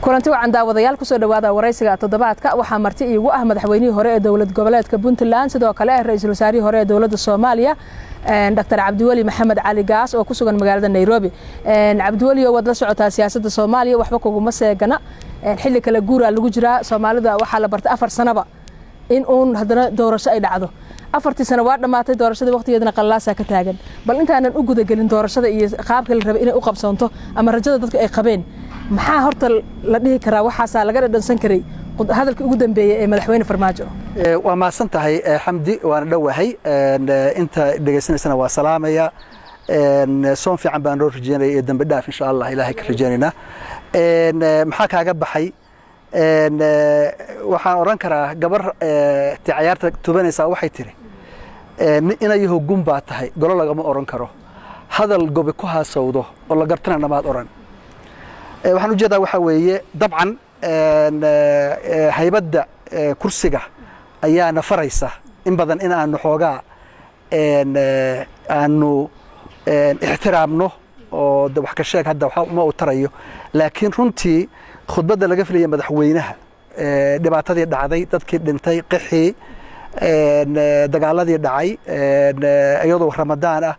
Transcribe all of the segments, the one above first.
Kulanti wacan, daawadayaal. Kusoo dhawaada waraysiga toddobaadka. Waxaa marti iigu ah madaxweynihii hore ee dowlad goboleedka Puntland, sidoo kale ra-iisul wasaarihii hore ee dowladda Soomaaliya, Dr Cabdiweli Maxamed Cali Gaas, oo ku sugan magaalada Nairobi. Cabdiweli, oo waad la socotaa siyaasadda Soomaaliya, waxba kuguma seegana. Xilli kale guuraa lagu jiraa. Soomaalida waxaa la bartay 4 sanaba in uun haddana doorasho ay dhacdo. 4-tii sano waa dhammaatay, doorashadii waqtigeedana qallalaasaa ka taagan. Bal intaanan u gudagelin doorashada iyo qaabka la rabay inay u qabsoonto ama rajada dadku ay qabeen, maxaa horta la dhihi karaa waxaasaa laga dhadhansan karay hadalkii ugu dambeeyey ee madaxweyne Farmaajo? Waa mahadsan tahay, Xamdi, waana dhowahay. Inta dhegaysanaysana waa salaamaya. Soon fiican baan noo rajeynaya iyo dambi dhaaf, insha Allah, Ilaahay ka rajeynaynaa. Maxaa kaaga baxay? Waxaan odhan karaa gabar ti cayaarta tubanaysaa waxay tiri, "Inayaho gun baa tahay, golo lagama odhan karo, hadal gobi ku haasawdo oo la gartana namaad odhan." Waxaan ujeedaa waxaa weeye, dabcan haybadda kursiga ayaa na faraysa in badan in aanu xoogaa aanu ixtiraamno, oo de wax ka sheeg hadda waxba uma u tarayo. Laakiin runtii khudbadda laga filaya madaxweynaha, dhibaatadii dhacday, dadkii dhintay, qixii, dagaaladii dhacay, iyadoo Ramadaan ah,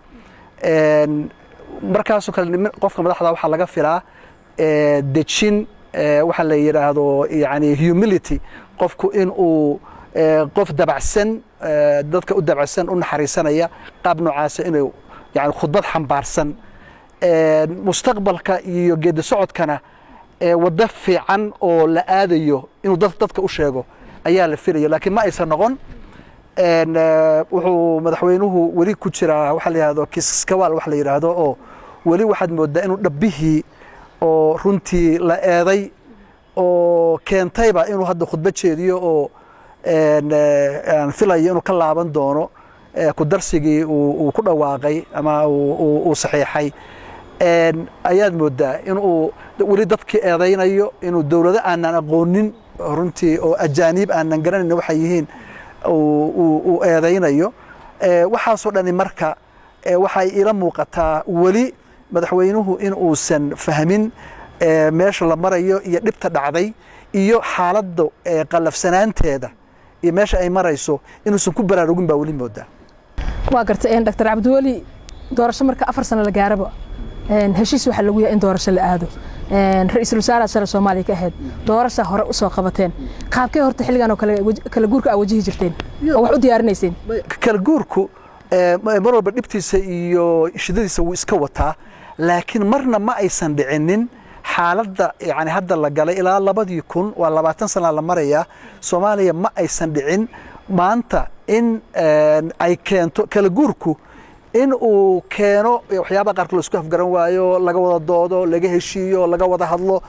markaasoo kale qofka madaxda waxaa laga filaa dejin, waxa la yidhaahdo yani humility, qofku in uu qof dabacsan, dadka u dabacsan, u naxariisanaya, qaab noocaasa inuu yani khudbad xambaarsan mustaqbalka iyo geedi socodkana waddo fiican oo la aadayo inuu dadka u sheego ayaa la filaya, laakiin ma aysan noqon. Wuxuu madaxweynuhu weli ku jiraa waxa la yidhahdo kiskawaal, waxa la yidhaahdo, oo weli waxaad moodaa inuu dhabbihii oo runtii la eeday oo keentayba inuu hadda khudbad jeediyo, oo aan filayo inuu ka laaban doono ku darsigii uu ku dhawaaqay ama uu saxiixay. Ayaad moodaa inuu weli dadkii eedaynayo, inuu dowlado aanan aqoonin runtii oo ajaaniib aanan garanayn waxay yihiin uu eedaynayo. Waxaasoo dhani marka waxay ila muuqataa weli madaxweynuhu in uusan fahmin meesha la marayo iyo dhibta dhacday iyo xaaladda qallafsanaanteeda iyo meesha ay marayso inuusan ku baraarugin baa weli moodaa. Waa gartay, Doctor Cabdiweli. Doorasho marka 4 sano la gaaraba, heshiis waxaa lagu yahay in doorasho la aado. Ra-iisul wasaaraha sare Soomaaliya ka ahayd, doorasha hore usoo qabateen. Qaabkee horta xilligan oo kale kala guurka aa wajihi jirteen oo wax u diyaarinayseen? Kala guurku mar walba dhibtiisa iyo shidadiisa wuu iska wataa, laakiin marna ma aysan dhicinin xaaladda yani hadda la galay ilaa 2000. Waa 20 sana la marayaa. Soomaaliya ma aysan dhicin maanta in ay keento kala guurku in uu keeno waxyaabaha qaarkood la isku afgaran waayo, laga wada doodo, laga heshiiyo, laga wada hadlo,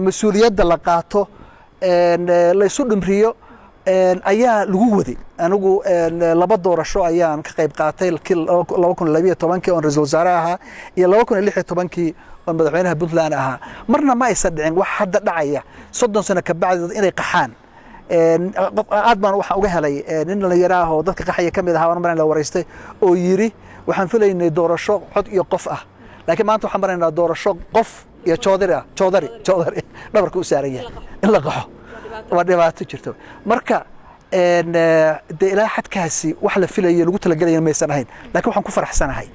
mas-uuliyadda la qaato, la isu dhimriyo ayaa lagu waday. Anigu laba doorasho ayaan ka qayb qaatay, kii 2012-kii oon ra-iisul wasaare ahaa iyo 2016-kii oon madaxweynaha Puntland ahaa. Marna ma aysan dhicin wax hadda dhacaya, 30 sano ka bacdi inay qaxaan. Aad baan waxaan uga helay nin dhalinyaro ah oo dadka qaxaya ka mid ahaa waan maran la waraystay oo yiri, "Waxaan filaynay doorasho cod iyo qof ah, laakiin maanta waxaan maraynaa doorasho qof iyo joodari ah, joodari, joodari dhabarka u saaran yahay." In la qaxo waa dhibaato jirto. Marka dee ilaa xadkaasi wax la filayo lagu talagelaya maysan ahayn, laakiin waxaan ku faraxsanahay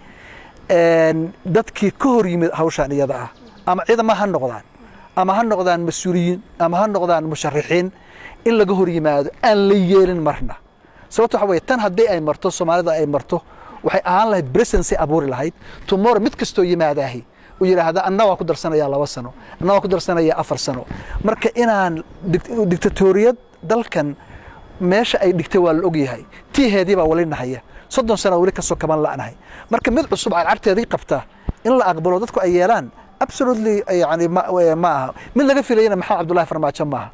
dadkii ka hor yimid hawshaan iyada ah, ama ciidama ha noqdaan, ama ha noqdaan mas-uuliyiin, ama ha noqdaan musharixiin, in laga hor yimaado aan la yeelin marna. Sababto waxa weye, tan haddii ay marto, Soomaalida ay marto, waxay ahaan lahayd presidency abuuri lahayd. Tomorrow mid kastoo yimaadaahi uu yidhaahda, "Anna waa ku darsanaya 2 sano, anna waa ku darsanaya 4 sano." Marka inaan dictatoriyad dalkan meesha ay dhigtay waa la ogyahay, tiiheedii baa wali nahaya, 30 sano weli kasoo kaban la'nahay. Marka mid cusub carcarteedii qabta in la aqbalo, dadku ay yeelaan, absolutely yani ma aha mid laga filayana. Maxamed Cabdullahi Farmaajo maaha.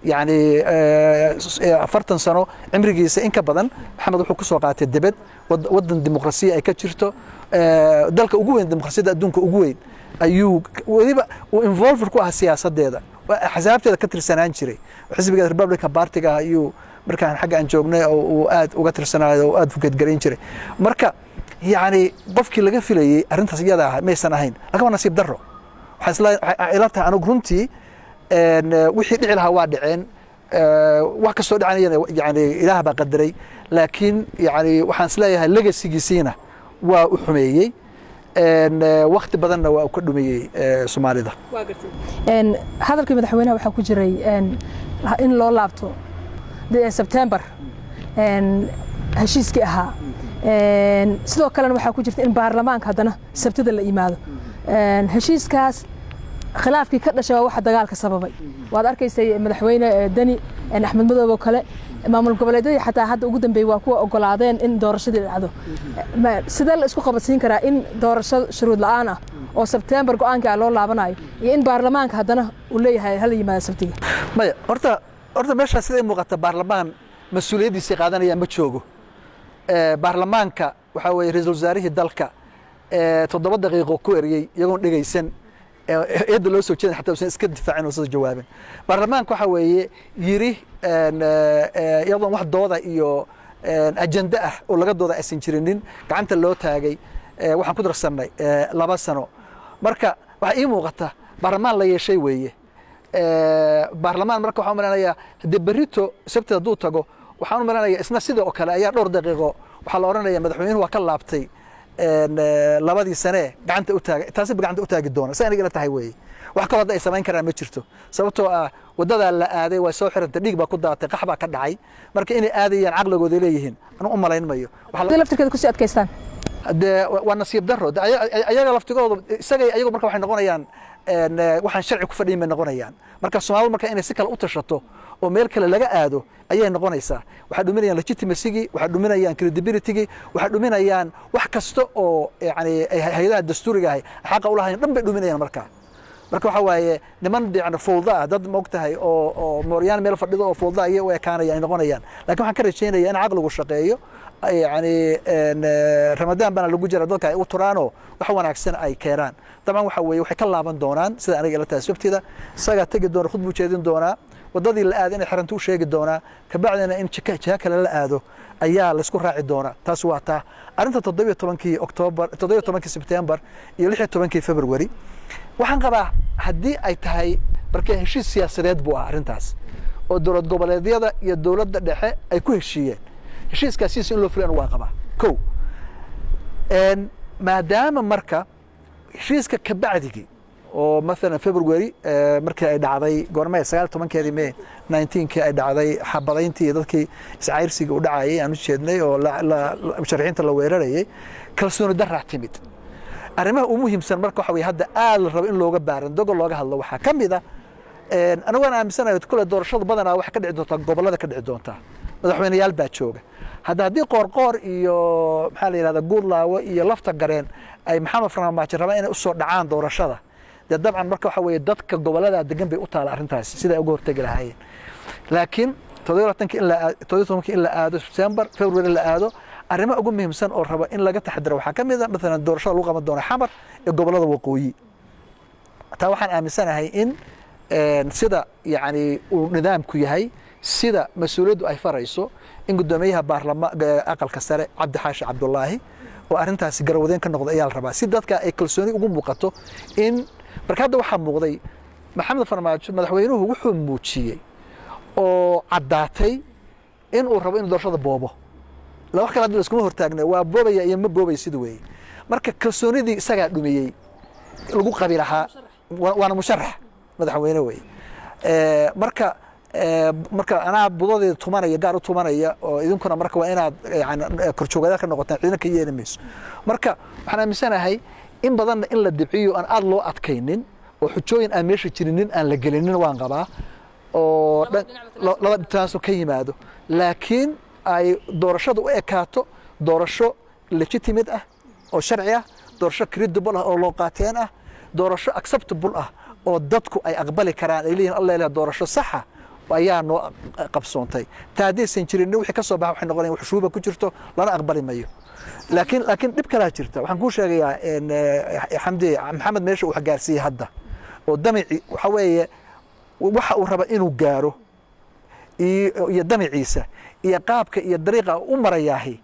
Yani 40 sano cimrigiisa in ka badan Maxamed wuxuu ku soo qaatay debed, waddan dimuqrasiya ay ka jirto, dalka ugu weyn, dimuqrasiyadda adduunka ugu weyn ayuu weliba uu involved ku ahaa siyaasadeeda, axsaabteeda ka tirsanaan jiray. Xisbiga Republican Partyga ayuu markaan xagga aan joognay oo uu aad uga tirsanaayo oo aad fugeedgarayn jiray. Marka yacni qofkii laga filayey arrintaas iyada ah maysan ahayn, laakiin waa nasiib darro. Waxay ila tahay anigu runtii Wixii dhici lahaa waa dhaceen. Wax kastoo dhacanayana yani Ilaah baa qadaray, laakiin yani waxaan isleeyahay legacygiisiina waa u xumeeyey, wakti badanna waa uu ka dhumiyey Soomaalida. Hadalkii madaxweynaha waxaa ku jiray in loo laabto Sebtembar heshiiskii ahaa. Sidoo kalena waxaa ku jirta in baarlamaanka haddana Sabtida la yimaado. Heshiiskaas khilaafkii ka dhashay waa waxa dagaalka sababay. Waad arkaysay madaxweyne Deni, Axmed Madoob oo kale, maamul goboleedyadii xataa hadda ugu dambeeyey waa kuwa ogolaadeen in doorashadii dhacdo. Sidee la isku qabadsiin karaa in doorasho shuruud la'aan ah oo Sebtembar go'aankii ah loo laabanayo iyo in baarlamaanka haddana uu leeyahay hala yimaado Sabtiga? Maya, horta meeshaa siday muuqata baarlamaan mas-uuliyaddiisii qaadanaya ma joogo. Baarlamaanka waxaa weeye ra-iisul wasaarihii dalka 7 daqiiqo ku eriyey iyagoon dhegaysan eedda loo soo jeedin, xataa usan iska difaacin oo soo jawaabin. Baarlamaanka waxaa weeye yiri iyadoon wax dooda iyo ajende ah oo laga dooda aysan jirinin gacanta loo taagay, waxaan ku darsannay 2 sano. Marka waxaa ii muuqata baarlamaan la yeeshay weeye baarlamaan. Marka waxaan u maleynayaa haddii berrito Sabti hadduu tago, waxaan u maleynayaa isna sidoo kale ayaa dhowr daqiiqo waxaa la odhanaya madaxweynuhu waa ka laabtay labadii sanee gacanta u taagay, taasi ba gacanta u taagi doona. Si aniga ila tahay weeye, wax kaloo hadda ay samayn karaan ma jirto, sababtoo ah waddadaa la aaday way soo xirantay, dhiig baa ku daatay, qax baa ka dhacay. Marka inay aadayaan caqligooda leeyihiin anu u malayn mayo. Laftirkeeda kusii adkaystaan. Dee waa nasiib daro ayaga laftigooda isagay ayagu. Marka waxay noqonayaan waxaan sharci ku fadhiyin bay noqonayaan. Marka Soomaalidu marka inay si kale u tashato oo meel kale laga aado ayay noqonaysaa. Waxay dhuminayaan legitimacy-gii, waxay dhuminayaan credibility-gii, waxay dhuminayaan wax kasta oo yani hay-adaha dastuuriga ahay xaqa u lahayn dhan bay dhuminayaan. Marka waxa waaye niman yani fowda ah, dad moogtahay oo mooryaan meel fadhido oo fowda ayay u ekaanaya ay noqonayaan. Laakiin waxaan ka rajaynaya in caqligu shaqeeyo, yani Ramadaan baana lagu jira, dadka ay u turaanoo wax wanaagsan ay keenaan. Dabcan waxa weeye waxay ka laaban doonaan, sida aniga ila tahay, Sabtida isagaa tegi doona, khudbuu jeedin doonaa, waddadii la aado inay xiranto u sheegi doonaa, kabacdina in jiha kale la aado ayaa laysku raaci doonaa. Taas waa taa. Arrinta 17-kii Oktoobar, 17-kii Sebtembar iyo 16-kii February, waxaan qabaa haddii ay tahay marka heshiis siyaasadeed buu ah arrintaas oo dowlad goboleedyada iyo dowladda dhexe ay ku heshiiyeen, heshiiskaasiisa in loo fuliyan waa qabaa. Ko maadaama marka heshiiska kabacdigii oo maalan February markii ay dhacday, goormee, 19-keedii May 19-kii ay dhacday xabadayntii iyo dadkii iscayrsiga u dhacayay aan u jeednay oo musharaxiinta la weerarayay, kalsooni daraa timid. Arrimaha ugu muhiimsan marka waxa weye hadda aad la rabo in looga baaran dogo looga hadlo waxaa ka mid ah, anigu waan aaminsanahay kule doorashadu badanaa waxay ka dhici doontaa gobollada, ka dhici doontaa, madaxweyneyaal baa jooga hadda. Haddii Qoorqoor iyo maxaa la yidhahda Guudlaawo iyo Lafta Gareen ay Maxamed Farmaajo rabaan inay usoo dhacaan doorashada, dee dabcan marka waxa weeye dadka gobollada degan bay u taala arrintaasi siday uga hortegi lahaayeen. Laakiin 17-kii in la aado September, February la aado, arrimaha ugu muhiimsan oo raba in laga taxadiro waxaa ka mid a maalan doorashada lagu qaban doono Xamar ee gobollada waqooyi. Taa waxaan aaminsanahay in sida yani uu nidaamku yahay, sida mas-uuliyaddu ay farayso, in guddoomiyaha baarlama aqalka sare Cabdi Xaashi Cabdulaahi oo arrintaasi garwadeen ka noqda ayaa la rabaa, si dadka ay kalsooni ugu muuqato. In marka hadda waxaa muuqday Maxamed Farmaajo madaxweynuhu wuxuu muujiyey oo caddaatay in uu rabo inuu doorashada boobo. La wax kale hadda laskuma hortaagna, waa boobaya iyo ma boobay sida weeye. Marka kalsoonidii isagaa dhumiyey lagu qabi lahaa, waana musharax madaxweyne weeye. Marka anaa budadeeda tumanaya, gaar u tumanaya, oo idinkuna marka waa inaad yani korjoogadaal ka noqotaan, ciidana ka yeeli mayso. Marka waxaan aaminsanahay in badanna in la dibciyo, aan aad loo adkaynin oo xujooyin aan meesha jirinin aan la gelinin waan qabaa, oo laba taaso ka yimaado, laakiin ay doorashadu u ekaato doorasho legitimate ah oo sharci ah, doorasho credible ah oo loo qaateen ah, doorasho acceptable ah oo dadku ay aqbali karaan, ay leeyihin alla ilaah doorasho saxa ayaa noo qabsoontay. Taa haddaysan jirin, wixii ka soo baxa waxay noqonayan wax shuuba ku jirto, lana aqbali mayo. Laakiin dhib kalaa jirta, waxaan kuu sheegayaa Xamdi, Maxamed meesha uu gaarsiiyey hadda oo damici waxa weeye waxa uu raba inuu gaaro iyo damiciisa iyo qaabka iyo dariiqa u marayaahi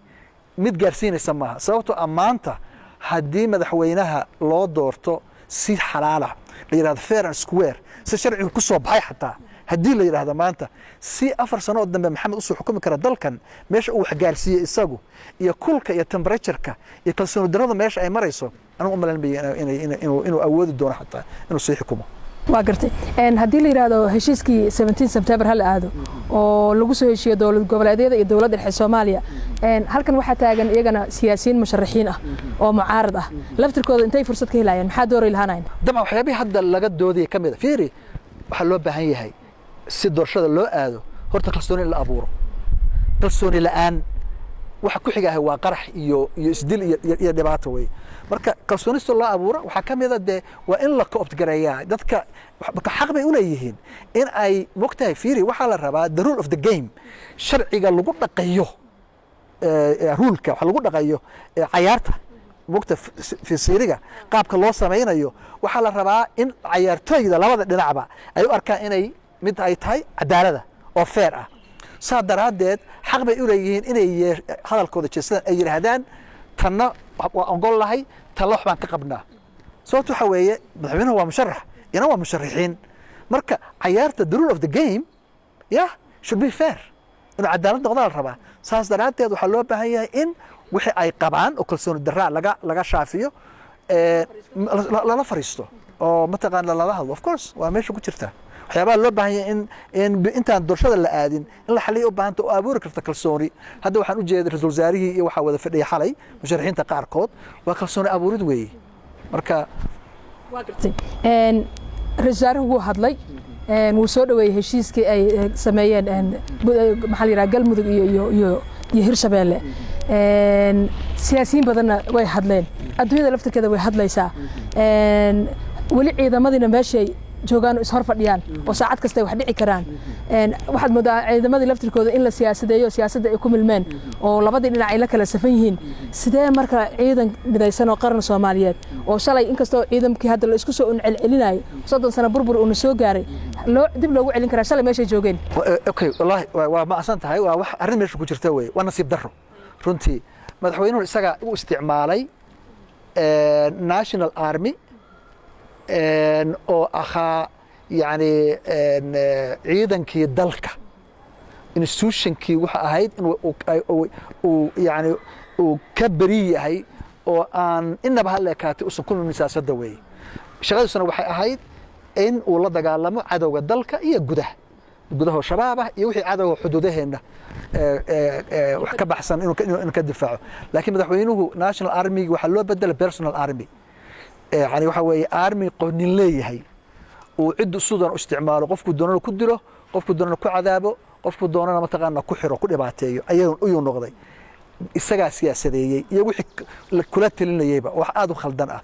mid gaarsiinaysa maaha, sababtoo ah maanta haddii madaxweynaha loo doorto si xalaala La yidhahdo fair and square, si sharcigu ku soo baxay, xataa haddii la yidhaahdo maanta si 4 sano oo dambe Maxamed usoo xukumi kara dalkan, meesha uu wax gaarsiiyey isagu iyo kulka iyo temperatureka iyo kalsooni darrada meesha ay marayso, anigu u malayn maya inuu awoodi doono xataa inuu sii xukumo. Waa gartay. Haddii la yidhaahdo heshiiskii 17 September hala aado oo lagu soo heshiiyo dowlad goboleedyada iyo dowladda dhexe Soomaaliya, halkan waxaa taagan iyagana siyaasiyiin musharaxiin ah oo mucaarad ah. Laftirkooda intay fursad ka helayaan? Maxaa dooray lahaanayn? Dabcan, waxyaabihii hadda laga doodaya ka mid a, fiiri, waxaa loo baahan yahay si doorashada loo aado horta kalsooni in la abuuro. Kalsooni la'aan waxa ku xigahay waa qarax iyo isdil iyo dhibaato wey. Marka kalsoonista loo abuuro waxaa ka mid a dee waa in la co-opt gareeyaa dadka. Marka xaq bay u leeyihiin in ay mogtahay. Fiiri, waxaa la rabaa the rule of the game, sharciga lagu dhaqayo, ruleka waxa lagu dhaqayo cayaarta, mogta fisiiriga qaabka loo samaynayo. Waxaa la rabaa in cayaartooyda labada dhinacba ay u arkaan inay mid ay tahay cadaalada oo fair ah. Saa daraaddeed xaq bay u leeyihiin inay hadalkooda jeesadaan, ay yidhaahdaan tanna waa ogol lahay, tanna wax baan ka qabnaa. Sababto waxa weeye madaxweynuhu waa musharax, ina waa musharaxiin. Marka cayaarta, the rule of the game, yeah, should be fair, inuu cadaalad noqdaa la rabaa. Saas daraaddeed waxaa loo baahan yahay in wixii ay qabaan oo kalsooni darraa laga shaafiyo, lala fariisto oo mataqaana lala hadlo. Of course, waa meesha ku jirta waxyaabaha loo baahan yahay in intaan doorashada la aadin in la xaliyo u baahanta oo abuuri karta kalsooni. Hadda waxaan u jeeday ra-iisul wasaarihii iyo waxaa wada fadhiya xalay musharaxiinta qaarkood. Waa kalsooni abuurid weeye marka. Waa gartay. Ra-iisul wasaaruhu wuu hadlay, wuu soo dhaweeyey heshiiskii ay sameeyeen, maxaa la yidhaha, Galmudug iyo Hirshabeelle. Siyaasiyiin badanna way hadleen, adduunyada laftirkeeda way hadlaysaa. Weli ciidamadiina meeshay joogaan oo ishor fadhiyaan oo saacad kasta ay wax dhici karaan. Waxaad moodaa ciidamadii laftirkooda in la siyaasadeeyo, siyaasadda ay ku milmeen oo labadii dhinac ay la kala safan yihiin. Sidee marka ciidan midaysan oo qaran Soomaaliyeed oo shalay, inkastoo ciidankii hadda la isku soo un celcelinaayo, 30 sano burbur uuna soo gaaray, loo dib loogu celin karaa shalay meeshay joogeen? Okay, wallahi waa macsan tahay. Waa wax arrin meesha ku jirta wey. Waa nasiib darro runtii. Madaxweynuhu isaga u isticmaalay national army oo ahaa yani ciidankii dalka, institutionkii waxa ahayd in uu yani uu ka beri yahay oo aan inaba hala ekaatay usan ku milmin siyaasadda weeye. Shaqadiisuna waxay ahayd in uu la dagaalamo cadowga dalka iyo gudaha, gudahoo Shabaab ah iyo wixii cadowga xuduudaheenna wax ka baxsan inuu ka difaaco. Laakiin madaxweynuhu national army waxaa loo bedelay personal army, yani waxa weeye army qonin leeyahay uu ciddu sidan u isticmaalo, qofku doonana ku dilo, qofku doonana ku cadaabo, qofku doonana mataqaana ku xiro, ku dhibaateeyo ayuu noqday. Isagaa siyaasadeeyey iyo wixii kula talinayeyba, wax aad u khaldan ah.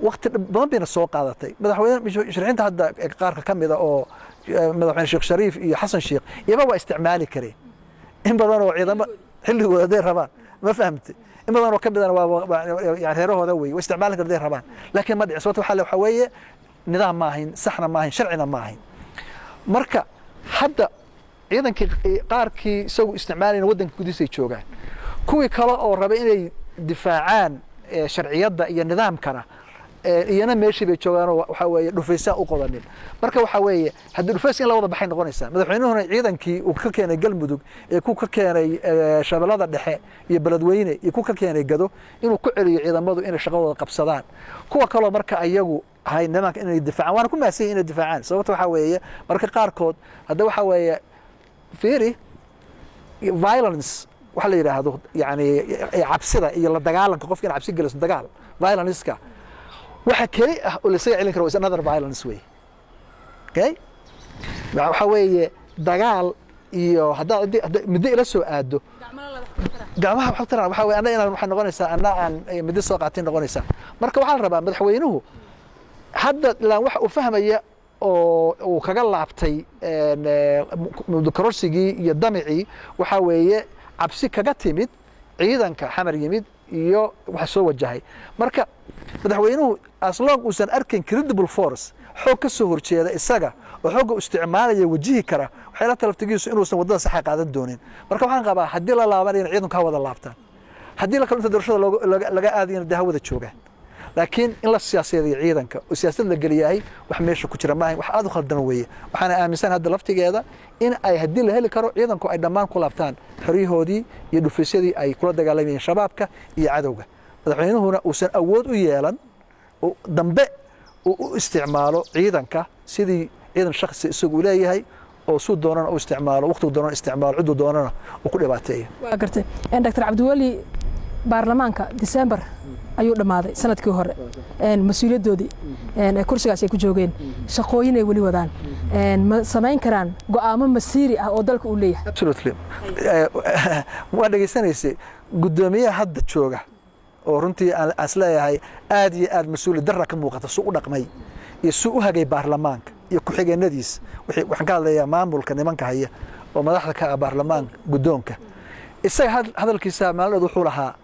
Waqti badan bayna soo qaadatay. Madaxweyne musharaxiinta hadda qaarka ka mida oo madaxweyne Sheekh Shariif iyo Xasan Sheekh iyaba waa isticmaali kareen in badan oo ciidamo xilligooda hadday rabaan, ma fahamtay? In badan oo ka midana waa yani reerahooda wey, waa isticmaali kar hadday rabaan, laakiin ma dhicin. Sababta waxaa weeye nidaam ma ahayn, saxna ma ahayn, sharcina ma ahayn. Marka hadda ciidankii qaarkii isagu isticmaalayna waddanka gudihiisay joogaan, kuwii kale oo raba inay difaacaan sharciyadda iyo nidaamkana iyana meeshii bay joogaanoo waxaa weeye dhufaysaan u qodanin. Marka waxaa weeye haddii dhufays in la wada baxay noqonaysaa. Madaxweynuhuna ciidankii uu ka keenay Galmudug ee ku ka keenay Shabeellada Dhexe iyo Beledweyne iyo ku ka keenay Gado inuu ku celiyo ciidamadu inay shaqadooda qabsadaan. Kuwa kaloo marka ayagu hay nidaamka inay difaacaan, waana ku mahadsan yihin inay difaacaan. Sababta waxaa weeye marka qaarkood hadda waxaa weeye, fiiri, violence waxa la yidhaahdo, yani cabsida iyo la dagaalanka qofka in cabsi geliso, dagaal, violenceka waxa keli ah oo laisaga celin karo is another violence wey. Okay, waxa weeye dagaal iyo haddaad middo ila soo aado gacmaha waxa taraa, waxa weye anna inaan waxay noqonaysaa anna aan middo soo qaatay noqonaysaa. Marka waxaa la rabaa madaxweynuhu hadda ilaan waxa uu fahmaya oo uu kaga laabtay muddo kororsigii iyo damicii waxaa weeye cabsi kaga timid ciidanka Xamar yimid iyo waxa soo wajahay. Marka madaxweynuhu as long uusan arkin credible force, xoog ka soo horjeeda isaga oo xoogga u isticmaalaya wajihi kara, waxay la talaftigiisu inuusan waddada saxa qaadan doonin. Marka waxaan qabaa haddii la laabanayna ciidanku ha wada laabtaan, haddii la kalo inta doorashada laga aadayana dee ha wada joogaan. Laakiin in la siyaasadeeyo ciidanka oo siyaasad la geliyahay, wax meesha ku jira maaha, wax aad u khaldan weeye. Waxaana aaminsan hadda laftigeeda in ay, haddii la heli karo, ciidanku ay dhammaan ku laabtaan xoryahoodii iyo dhufaysyadii ay kula dagaalamayeen Shabaabka iyo cadowga, madaxweynuhuna uusan awood u yeelan dambe uu u isticmaalo ciidanka sidii ciidan shakhsi isagu leeyahay oo suu doonana u isticmaalo, waqtigu doonana isticmaalo, cidduu doonana uu ku dhibaateeyo. Waa gartay, Dr. Cabdiweli. Baarlamaanka December ayuu dhammaaday sanadkii hore. Mas-uuliyaddoodii kursigaas ay ku joogeen, shaqooyin ay weli wadaan, ma samayn karaan go'aamo masiiri ah oo dalka uu leeyahay? Absolutely. Waa dhegaysanaysay guddoomiyaha hadda jooga oo runtii aan isleeyahay aad iyo aad mas-uuli darra ka muuqata suu u dhaqmay iyo suu u hagay baarlamaanka iyo ku-xigeenadiis. Waxaan ka hadlayaa maamulka nimanka haya oo madaxda ka ah baarlamaanka, guddoonka. Isaga hadalkiisa maalinood wuxuu lahaa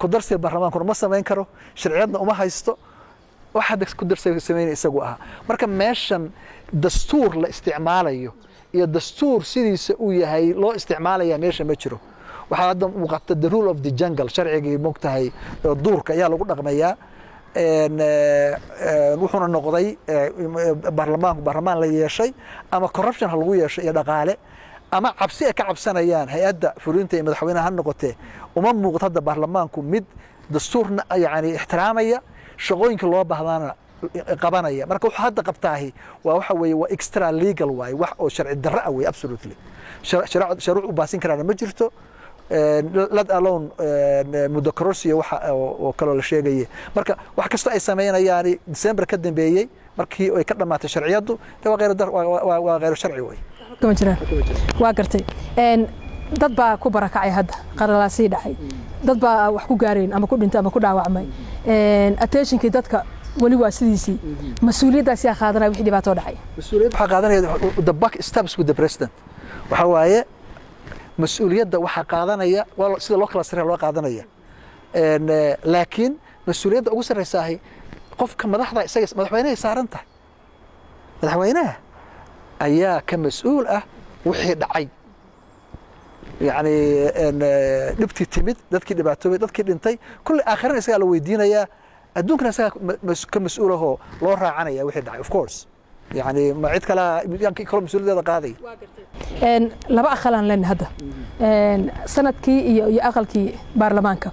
ku darsiga baarlamaankuna ma samayn karo, sharciyadna uma haysto. Wax hadda ku darsiga samaynaya isagu ahaa. Marka meeshan dastuur la isticmaalayo iyo dastuur sidiisa uu yahay loo isticmaalaya meesha ma jiro. Waxaa hadda muuqata the rule of the jungle, sharcigii mogtahay duurka ayaa lagu dhaqmayaa. Wuxuuna noqday baarlamaanku baarlamaan la yeeshay ama corruption ha lagu yeesho iyo dhaqaale ama cabsi ay ka cabsanayaan hay-adda fulinta iyo madaxweynaha ha noqotee. Uma muuqdo hadda baarlamaanku mid dastuurna yani ixtiraamaya, shaqooyinka loo baahdaana qabanaya. Marka wuxuu hadda qabtaahi waa waxa weeye waa extra legal waaye, wax oo sharci darro ah wey. Absolutely, sharuuc u baasin karaana ma jirto, let alone muddo kororsiya waxa oo kaloo la sheegaye. Marka wax kasta ay samaynayaani December ka dambeeyey markii ay ka dhammaatay sharciyaddu waa kheyr sharci wey. Kama jiraan. Waa gartay. Dad baa ku barakacay hadda qaralaasii dhacay, dad baa wax ku gaareen ama ku dhintay ama ku dhaawacmay. Attentionkii dadka weli waa sidiisii. Mas-uuliyaddaas yaa qaadanaya wixii dhibaato dhacay? Mas-uuliyadda waxaa qaadanaya, the buck stops with the president. Waxaa waaye mas-uuliyadda waxaa qaadanaya sida loo kala sarreeya loo qaadanaya, laakiin mas-uuliyadda ugu sarreysaahi qofka madaxda isaga madaxweynahay saaran tahay. Madaxweynaha ayaa ka mas-uul ah wixii dhacay, yacni dhibtii timid, dadkii dhibaatoobay, dadkii dhintay, kulli aakhirana isagaa la weydiinayaa, adduunkana isagaa ka mas-uulahoo loo raacanaya wixii dhacay. Of course, yani ma cid kalaa kaloo mas-uuliyaddeeda qaaday? Laba aqalaan leenahay hadda, sanadkii iyo aqalkii baarlamaanka.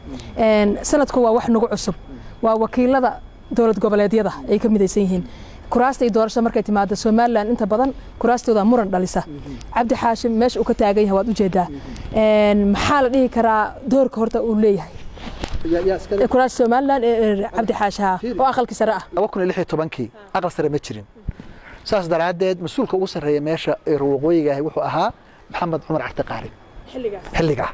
Sanadku waa wax nagu cusub, waa wakiilada dowlad goboleedyada ay ka midaysan yihiin. Kuraasta iyo doorashada markay timaado, Somaliland inta badan kuraastooda muran dhalisa. Cabdi Xaashim meesha uu ka taagan yahay waad ujeedaa. Maxaa la dhihi karaa doorka horta uu leeyahay kuraasta Somaliland Cabdi Xaashi ha oo aqalkii sare ah? 2016-kii aqal sare ma jirin. Saas daraaddeed mas-uulka ugu sarreeya meesha ee waqooyiga ahi wuxuu ahaa Maxamed Cumar Carte Qaarin xilligaa,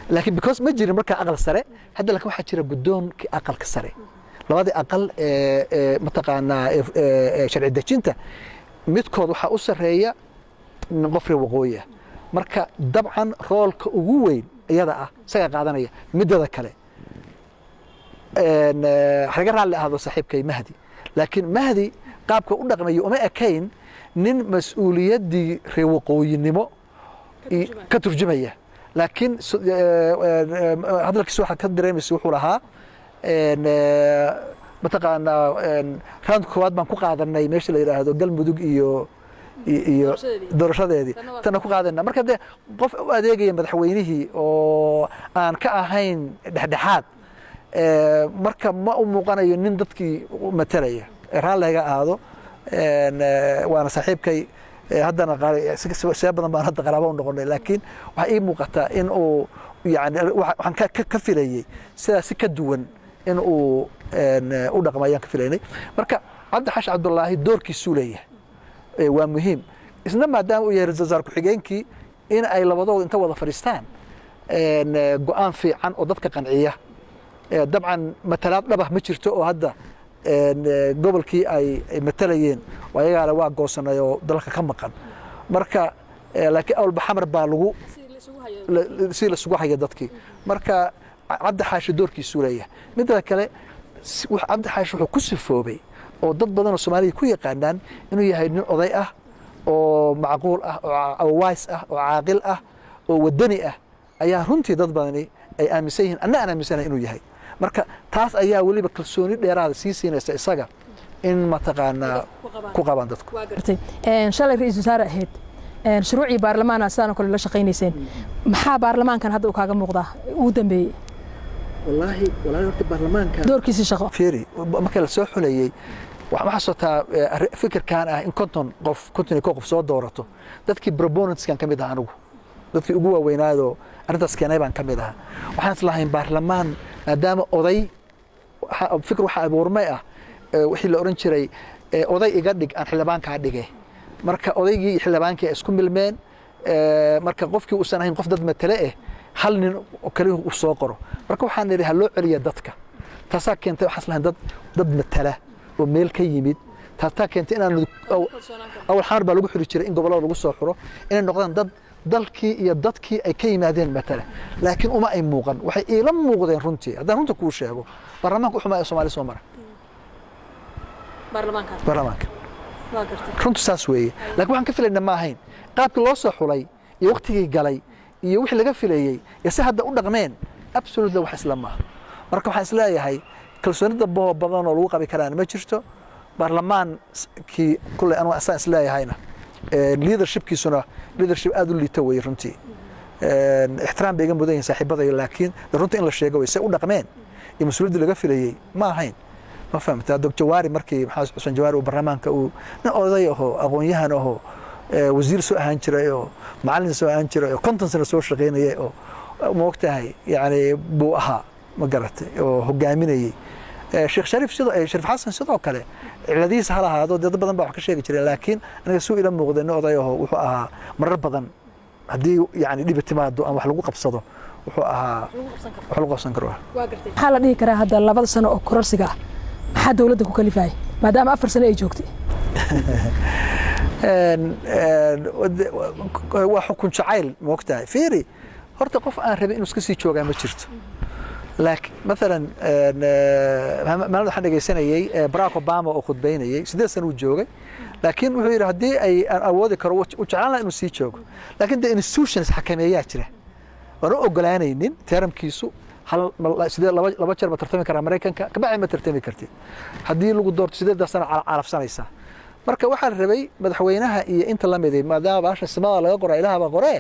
laakiin because ma jirin markaa aqal sare hadda, laakiin waxaa jira guddoonkii aqalka sare. Labadii aqal ee mataqaanaa sharci dejinta midkood waxaa u sarreeya qof reer waqooyi ah. Marka dabcan roolka ugu weyn iyada ah isagaa qaadanaya. Midada kale, halaga raalli ahaado saaxiibkay Mahdi, laakiin Mahdi qaabka u dhaqmayo uma ekayn nin mas-uuliyaddii reer waqooyinimo ka turjumaya. Laakiin hadalkiisa waxaad ka dareemaysa wuxuu lahaa mataqaanaa roundka koowaad baan ku qaadanay meesha la yidhaahdo Galmudug iyo doorashadeedii, tana ku qaadana. Marka dee qof u adeegaya madaxweynihii oo aan ka ahayn dhexdhexaad, marka ma u muuqanayo nin dadkii matalaya. Raalliga ahaado, waana saaxiibkay, haddana see badan baan hadda qaraabo u noqonay, laakiin waxaa ii muuqataa in uu yani waxaan ka filayey sidaas si ka duwan in uu u dhaqmo ayaan ka filaynay. Marka Cabdi Xaashi Cabdullaahi doorkiisuu leeyahay, waa muhiim isna maadaama uu yahay ra-isul wasaar ku-xigeenkii in ay labadooda inta wada fadhiistaan go'aan fiican oo dadka qanciya. Dabcan matalaad dhabah ma jirto oo hadda gobolkii ay matalayeen ayagaale waa goosanay oo dalka ka maqan. Marka laakiin awalba Xamar baa lagu si lasugu haya dadkii. Marka Cabdi Xaashi doorkiisuu leeyahay. Midda kale, Cabdi Xaashi wuxuu ku sifoobay oo dad badan oo Soomaaliya ku yaqaanaan inuu yahay nin oday ah oo macquul ah oo wise ah oo caaqil ah oo wadani ah ayaa runtii dad badani ay aaminsan yihiin, anna aan aaminsanahay inuu yahay. Marka taas ayaa weliba kalsooni dheeraada sii siinaysa isaga in mataqaanaa ku qabaan dadku. Shalay ra-iisul wasaare ahayd, shuruucii baarlamaana sidaan oo kale la shaqaynayseen. Maxaa baarlamaankan hadda uu kaaga muuqdaa ugu dambeeyey? Wallaahi, wallaahi, horta baarlamaanka doorkiisii shaqo. Fiiri, marka la soo xulayey, waxaan xasuutaa fikirkan ah in 50 qof, 51 qof soo doorato. Dadkii proponentskan ka mid ah, anigu dadkii ugu waaweynaadoo arrintaas keenay baan ka mid ahaa. Waxaan islahayn baarlamaan, maadaama oday fikir waxa abuurmay ah wixii la oran jiray "oday iga dhig aan xildhibaankaa dhige". Marka odaygii iyo xildhibaankii ay isku milmeen, marka qofkii uusan ahayn qof dad matale eh, hal nin oo kaliya uu soo qoro. Marka waxaan nidhi ha loo celiya dadka. Taasaa keentay, waxaan islahayn dad matala oo meel ka yimid. Taasaa keentay inaan awal Xamar baa lagu xuri jiray, in gobollada lagu soo xuro, inay noqdaan dad dalkii iyo dadkii ay ka yimaadeen matala. Laakiin uma ay muuqan. Waxay iila muuqdeen runtii, haddaan runta kuu sheego, baarlamaanka uxumaa ee Soomaali soo mara baarlamaanka. Runtu saas weeye. Laakiin waxaan ka filayna ma ahayn qaabkii loo soo xulay iyo waqtigii galay iyo wixii laga filayey iyo si hadda u dhaqmeen. Absolutely wax isla maaha. Marka waxaan isleeyahay kalsoonida boo badan oo lagu qabi karaan ma jirto baarlamaankii kulley. Anu asaan isleeyahayna leadershipkiisuna leadership aad u liita weeye runtii. Ixtiraam bay iga mudan yihiin saaxiibadayo, laakiin runta in la sheego wey, say u dhaqmeen iyo mas-uuliyaddii laga filayey ma ahayn. Ma fahamta? Dr Jawaari, markii Maxamed Xuseen Jawaari uu baarlamaanka, uu nin oday ahoo aqoon-yahan ahoo wasiir soo ahaan jiray oo macallin soo ahaan jiray oo 50 sano soo shaqaynayay oo moogtahay yani buu ahaa, ma garatay, oo hogaaminayey. Sheekh Shariif sidoo, Shariif Xasan sidoo kale, ciladihiisa ha lahaado, dad badan baa wax ka sheegi jireen, laakiin aniga suu ila muuqday nin oday ahoo wuxuu ahaa marar badan haddii yani dhibi timaado ama wax lagu qabsado, wuxuu ahaa wax lagu qabsan karo. Maxaa la dhihi karaa hadda 2da sano oo kororsiga ah maxaa dowladda ku kalifayay, maadaama 4 sano ay joogtay? Waa xukun jacayl, moogtahay. Fiiri, horta qof aan rabin inuu iska sii joogaa ma jirto. Laakiin maalan maalin waxaan dhegaysanayey Barack Obama oo khudbaynayey. 8 sano uu joogay, laakiin wuxuu yidhi haddii ay aan awoodi karo, u jeclaan lahaa inuu sii joogo, laakiin de institutions xakameeyaa jira oon u ogolaanaynin. Termkiisu hal sidee laba jeer ma tartami karaa Maraykanka, kabacdi ma tartami kartid. Haddii lagu doorto 8da sano calafsanaysaa. Marka waxaa la rabay madaxweynaha iyo inta la miday, maadaama baasha samada laga qoraa, ilaah baa qoree,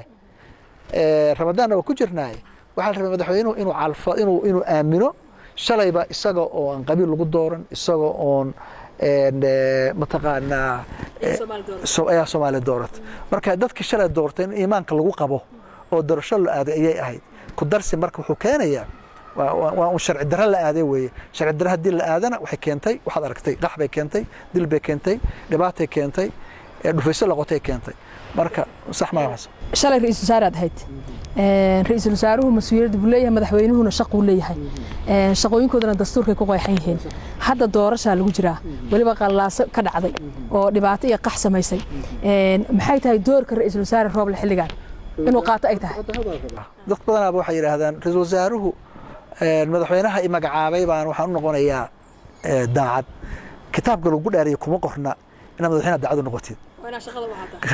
Ramadaanna waa ku jirnaay, waxaa la rabay madaxweynuhu inuu calfo, inuu aamino shalayba isaga oo aan qabiil lagu dooran, isaga oon mataqaanaa ayaa Soomaaliya doorata. Marka dadkii shalay doortay in iimaanka lagu qabo oo doorasho la aaday ayay ahayd. Ku darsi marka wuxuu keenayaa waa un sharci darro la aaday weeye. Sharci darro haddii la aadana waxay keentay waxaad aragtay: qax bay keentay, dil bay keentay, dhibaatay keentay, dhufayso laqotay keentay. Marka sax maa waxaas. Shalay ra-iisul wasaare aad ahayd. Ra-iisul wasaaruhu mas-uuliyadda buu leeyahay, madaxweynuhuna shaquu leeyahay, shaqooyinkoodana dastuurkay ku qeexan yihiin. Hadda doorashaa lagu jiraa, weliba qallaaso ka dhacday oo dhibaato iyo qax samaysay. Maxay tahay doorka ra-iisul wasaare Rooble xilligan inuu qaato ay tahay? Dad badanaaba waxay yidhaahdaan ra-iisul wasaaruhu madaxweynaha i magacaabay baan waxaan u noqonayaa daacad. Kitaabka lagu dhaariyo kuma qorna inaad madaxweynaha daacad u noqotid.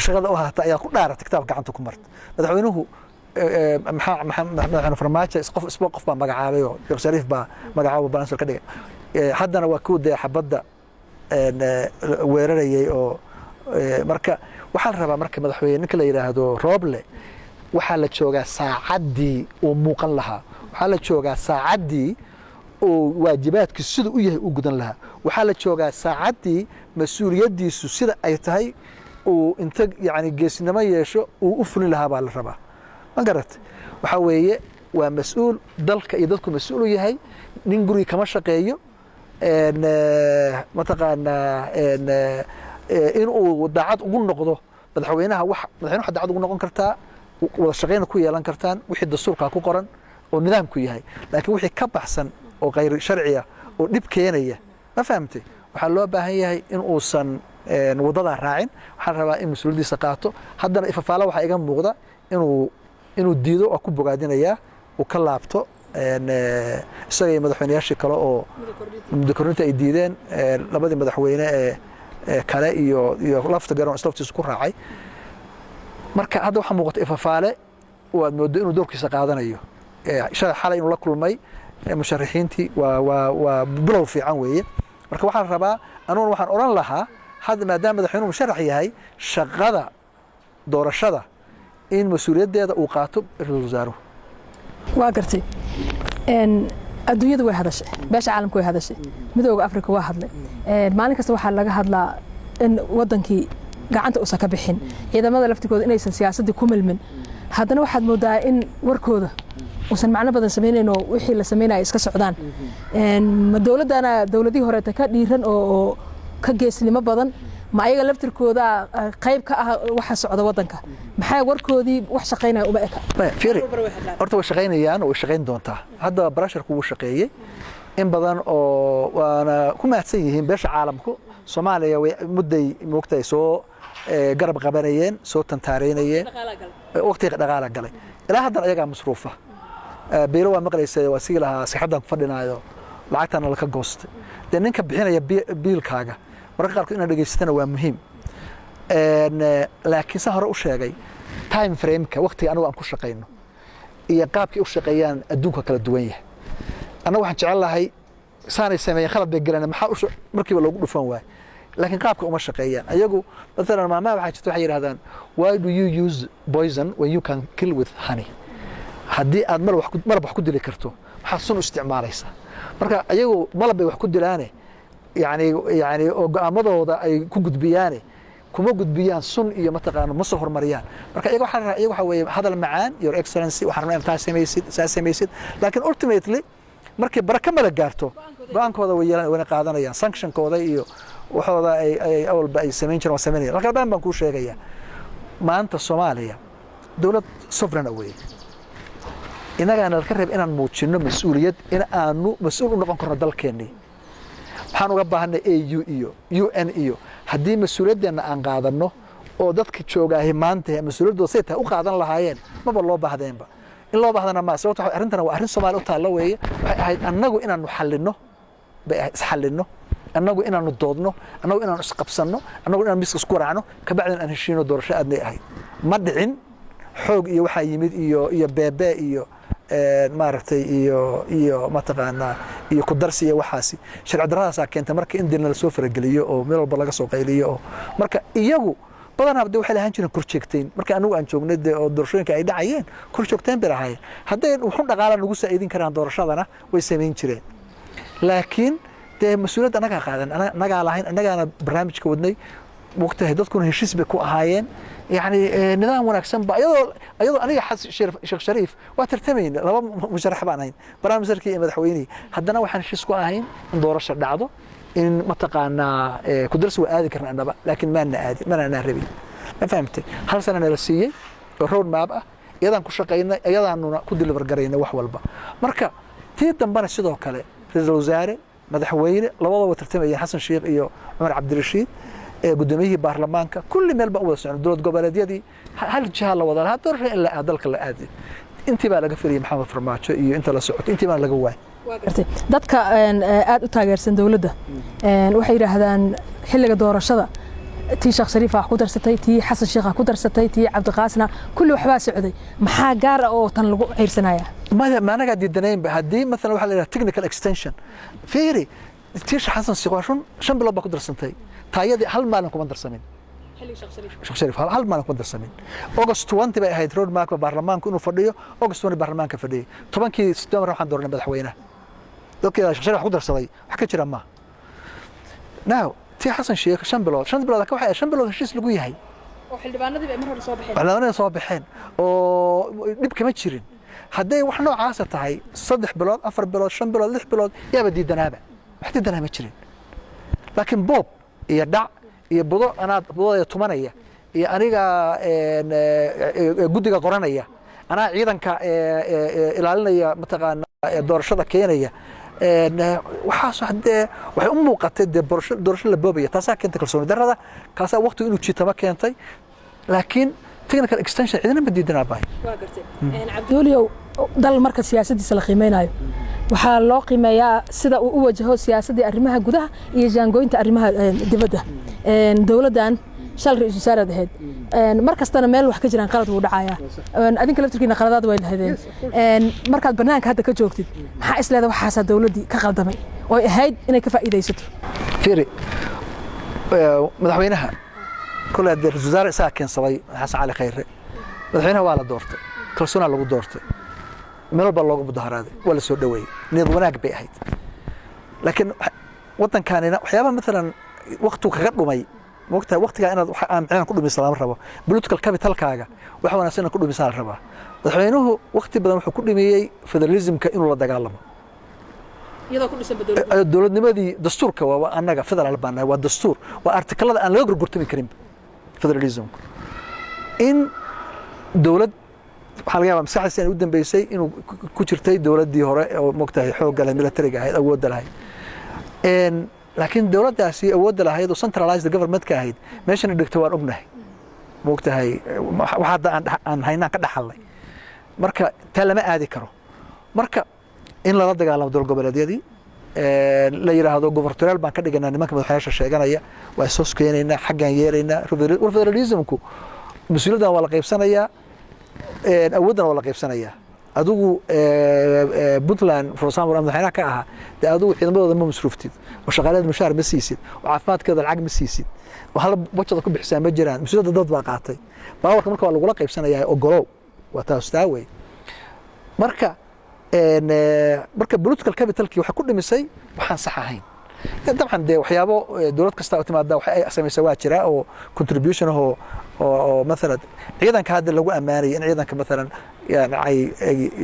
Shaqada u haata ayaa ku dhaaratay, kitaabka gacanta ku marta. Madaxweynuhu madaxweyne Farmaajo qof isba qof baa magacaabay oo Sheekh Shariif baa magacaabo balansar ka dhigay. Haddana waa kuwa dee xabadda weerarayay oo marka waxaa la rabaa, marka madaxweyne ninka la yidhaahdo Rooble, waxaa la joogaa saacaddii uu muuqan lahaa, waxaa la joogaa saacaddii uu waajibaadkii sida u yahay u gudan lahaa, waxaa la joogaa saacaddii mas-uuliyaddiisu sida ay tahay uu inta yani geesinimo yeesho uu u fulin lahaa baa la rabaa. Ma garat? Waxaa weeye waa mas-uul dalka iyo dadku mas-uul u yahay. Nin guriga kama shaqeeyo, mataqaanaa, in uu daacad ugu noqdo madaxweynaha. Wax madaxweyne waxaad daacad ugu noqon kartaa, wada shaqayna ku yeelan kartaan wixii dastuurkaa ku qoran oo nidaamku yahay. Laakiin wixii ka baxsan oo khayr sharciya oo dhib keenaya, ma fahamtay, waxaa loo baahan yahay in uusan wadadaa raacin. Waxaa la rabaa in mas-uuliyaddiisa qaato. Haddana ifafaala waxaa iga muuqda inuu diido oo ku bogaadinayaa uu ka laabto, isaga iyo madaxweynayaashii kale oo muddo kordhinta ay diideen, labadii madaxweyne ee kale iyo lafta garoon islaftiisu ku raacay. Marka hadda waxaa muuqata ifafaale oo aad mooddo inuu doorkiisa qaadanayo. Shalay xalay inuu la kulmay Musharaxiintii waa bilow fiican weeye. Marka waxaan rabaa, anuguna waxaan odhan lahaa hadda, maadaama madaxweynuhu musharax yahay, shaqada doorashada in mas-uuliyaddeeda uu qaato ra-iisul wasaaruhu. Waa gartay. Adduunyadu way hadashay, beesha caalamka way hadashay, Midooda Afrika waa hadlay. Maalin kasta waxaa laga hadlaa in wadankii gacanta uusan ka bixin, ciidamada laftigooda inaysan siyaasaddii ku milmin. Haddana waxaad moodaa in warkooda uusan macno badan samaynayn oo wixii la samaynaya iska socdaan. Ma dowladdana dowladihii horeeta ka dhiiran oo ka geesnimo badan? Ma ayaga laftirkooda qayb ka ah waxa socda waddanka? Maxaa warkoodii wax shaqaynaya uma eka? Fiiri, horta way shaqaynayaan oo way shaqayn doontaa. Hadda pressureku wuu shaqeeyey in badan oo waana ku mahadsan yihiin beesha caalamku. Soomaaliya way mudday moogtahay soo garab qabanayeen, soo tantaareynayeen, waqtiga dhaqaala galay. Ilaa haddana ayagaa masruufa. Biilo waa maqlaysa, waa sigi lahaa sixaddan ku fadhinaayo, lacagtana laka goostay. Dee ninka bixinaya biilkaaga mararka qaarkood inaad dhegaysatana waa muhiim. Laakiin saa hore u sheegay, time frameka, waqtiga anigu aan ku shaqayno iyo qaabkay u shaqeeyaan adduunka kala duwan yahay. Annaga waxaan jecel lahay saanay sameeyeen, khalad bay galeen, maxaa markiiba loogu dhufan waay? Laakiin qaabka uma shaqeeyaan ayagu. Maalan maamaha waxaa jirta, waxay yidhahdaan, "Why do you use poison when you can kill with honey?" Haddii aad malab wax ku dili karto, maxaad sun u isticmaalaysaa? Marka ayagu malab bay wax ku dilaane, yani oo go'aamadooda ay ku gudbiyaane, kuma gudbiyaan sun iyo mataqaano, ma soo horumariyaan. Marka iyaga waxaa iyaga waxaa weeye hadal macaan, "Your Excellency, waxaan rabnaa inaad taa samaysid, saa samaysid." Laakiin ultimately markay baraka mala gaarto, go-aankooda way yeelan, wayna qaadanayaan. Sanctionkooda iyo waxooda ay awalba ay samayn jireen waa samaynayaan. Laakiin albaan baan kuu sheegayaa, maanta Soomaaliya dowlad sovereign ah weeye. Innagaana laka reeb inaan muujinno mas-uuliyad, in aanu mas-uul u noqon karno dalkeennii. Maxaan uga baahanay AU iyo UN? Iyo haddii mas-uuliyaddeenna aan qaadanno oo dadka joogaahi maanta mas-uuliyaddooda say tahay u qaadan lahaayeen, maba loo baahdeenba. In loo baahdana ma sababto. Arrintana waa arrin Soomaaliya u taallo weeye. Waxay ahayd annagu inaanu xallinno bay ahayd, isxallinno annagu, inaanu doodno annagu, inaanu isqabsanno annagu, inaanu miska isku raacno, kabacdin aan heshiino, doorasho aadnay ahayd. Ma dhicin. Xoog iyo waxaa yimid iyo beebe iyo maaragtay iyo mataqaanaa iyo kudarsi iyo waxaasi sharci darradaasaa keentay marka in dilna lasoo farageliyo oo meel walba laga soo qayliyo. Oo marka iyagu badanaa de waxay lahaan jireen korjoogteyn. Marka anigu aan joognay de oo doorashooyinka ay dhacayeen, korjoogteyn bay lahaayeen. Hadday wuxun dhaqaala nagu saa'iidin karaan doorashadana, way samayn jireen. Laakiin dee mas-uuliyadda annagaa qaadan, annagaa lahayn, annagaana barnaamijka wadnay waqtihay, dadkuna heshiis bay ku ahaayeen. Yani nidaam wanaagsan ba iyadoo aniga Sheekh Shariif waa tartamayna, laba musharax baan ahayn, prime ministerkii iyo madaxweynihii. Haddana waxaan heshiis ku ahayn in doorasho dhacdo, in mataqaanaa kudarsi waa aadi karna annaba, laakiin maana aadin, mana anaa rabin. Ma fahamtay? Hal sana nala siiyey oo road map ah, iyadaan ku shaqaynay, iyadaanuna ku deliver garaynay wax walba. Marka tii dambena sidoo kale, ra-iisul wasaare, madaxweyne, labadaba tartamayeen, Xasan Sheekh iyo Cumar Cabdirashiid, guddoomiyihii baarlamaanka, kulli meel baan u wada socon, dowlad goboleedyadii, hal jiha la wada lahaa, doorasho in la aad dalka la aadi. Intii baa laga filayay Maxamed Farmaajo iyo inta la socoto, intii baan laga waayay. Dadka aad u taageersan dowladda waxay yidhaahdaan xilliga doorashada tii Sheekh Shariif wax ku darsatay, tii Xasan Sheekh ku darsatay, tii Cabdiqaasna, kulli waxbaa socday. Maxaa gaar ah oo tan lagu ciirsanaya? Maya, ma anagaa diidanaynba. Haddii maalan waxaa la yidhaha technical extension, fiiri, tii Xasan Sheekh waa run, 5 bilood baa ku darsantay. Taayadii hal maalin kuma darsamin. Sheekh Shariif hal maalin kuma darsamin. August 20 bay ahayd road mapka baarlamaanku inuu fadhiyo. August 20 baarlamaanka fadhiyay, 10-kii September waxaan dooranay madaxweynaha. Dadkii Sheekh Shariif wax ku darsaday wax ka jira ma now. Tii Xasan Sheekh 5 bilood, 5 bilood ka waxay 5 bilood heshiis lagu yahay. Oo xildhibaanadii bay mar hore soo baxeen. Xildhibaanadii soo baxeen oo dhib kama jirin. Hadday wax noocaasa tahay, 3 bilood, 4 bilood, 5 bilood, 6 bilood, yaaba diidanaaba? Wax diidanaa ma jirin. Laakiin boob iyo dhac iyo budo, anaad budada tumanaya iyo aniga guddiga qoranaya, anaa ciidanka ilaalinaya, mataqaana doorashada keenaya, waxaas haddee waxay u muuqatay dee doorasho la boobaya. Taasaa keentay kalsooni darrada, kaasaa waqtigu inuu jiitama keentay. Laakiin technical extension cidina ma diidanaa bahay. Waa gartay. Cabdiweliyow, dal marka siyaasaddiisa la qiimeynayo, waxaa loo qiimeeyaa sida uu u wajaho siyaasaddii arrimaha gudaha iyo jaangooynta arrimaha dibadda. Dowladdan Shal ra-iisul wasaaraad ahayd. Mar kastana meel wax ka jiraan qalad wuu dhacayaa. Adinka laftirkiina qaladaad way lahadeen. Markaad banaanka hadda ka joogtid, maxaa is leedahay waxaasaa dowladdii ka qaldamay oo ay ahayd inay ka faa'iidaysato? Fiiri, madaxweynaha kole haddee ra-isul wasaare isagaa keensaday, Xasan Cali Khayre. Madaxweynaha waa la doortay, kalsoonaa lagu doortay, meel walbaa looga mudaharaaday, waa la soo dhoweeyey, niyad wanaag bay ahayd. Laakiin waddankaanina waxyaabaha maalan waktigu kaga dhumay, mogtahay, waktigaa inaad wax aan micnaha ku dhumisa lama rabo. Political capitalkaaga wax wanaagsan inaad ku dhumisaa la rabaa. Madaxweynuhu wakti badan wuxuu ku dhimiyey federalismka inuu la dagaalamo. Iyadoo ku dhisan. Dowladnimadii dastuurka waa annaga federaal baan nahay, waa dastuur, waa artikalada aan laga gorgortami karin federalismku. In dowlad waxaa laga yaabaa maskaxdiisa inay u dambeysay inuu ku jirtay dowladdii hore oo, mogtahay, xoogga leh, militariga ahayd, awoodda lahayd. Laakiin dowladdaasi awoodda lahayd oo centralized government-ka ahayd meeshana dhigto waan ognahay, mogtahay, wax hadda aan haynaan ka dhaxalnay. Marka taa lama aadi karo. Marka in lala dagaalamo dowlad goboleedyadii, la yidhaahdo gubernatorial baan ka dhiganaa, nimanka madaxweynayaasha sheeganaya waa isoos keenaynaa, xaggaan yeelaynaa. War federalismku mas-uuliyaddan waa la qaybsanayaa, awooddan waa la qaybsanayaa. Adigu Puntland, for example, madaxweynaha ka ahaa, dee adigu ciidamadooda ma masruuftid, oo shaqaalaheeda mushaar ma siisid, oo caafimaadkeeda lacag ma siisid, oo hal bajada ku bixisaa ma jiraan. Mas-uuliyadda dad baa qaatay, powerka marka waa lagula qaybsanayaa, ogolow, waa taas taa wey. Marka political capitalkii waxay ku dhimisay waxaan sax ahayn. Dabcan dee waxyaabo dowlad kasta oo timaada wax ay samaysa waa jira oo contribution ah oo maalan ciidanka hadda lagu ammaanayay, in ciidanka maalan yani ay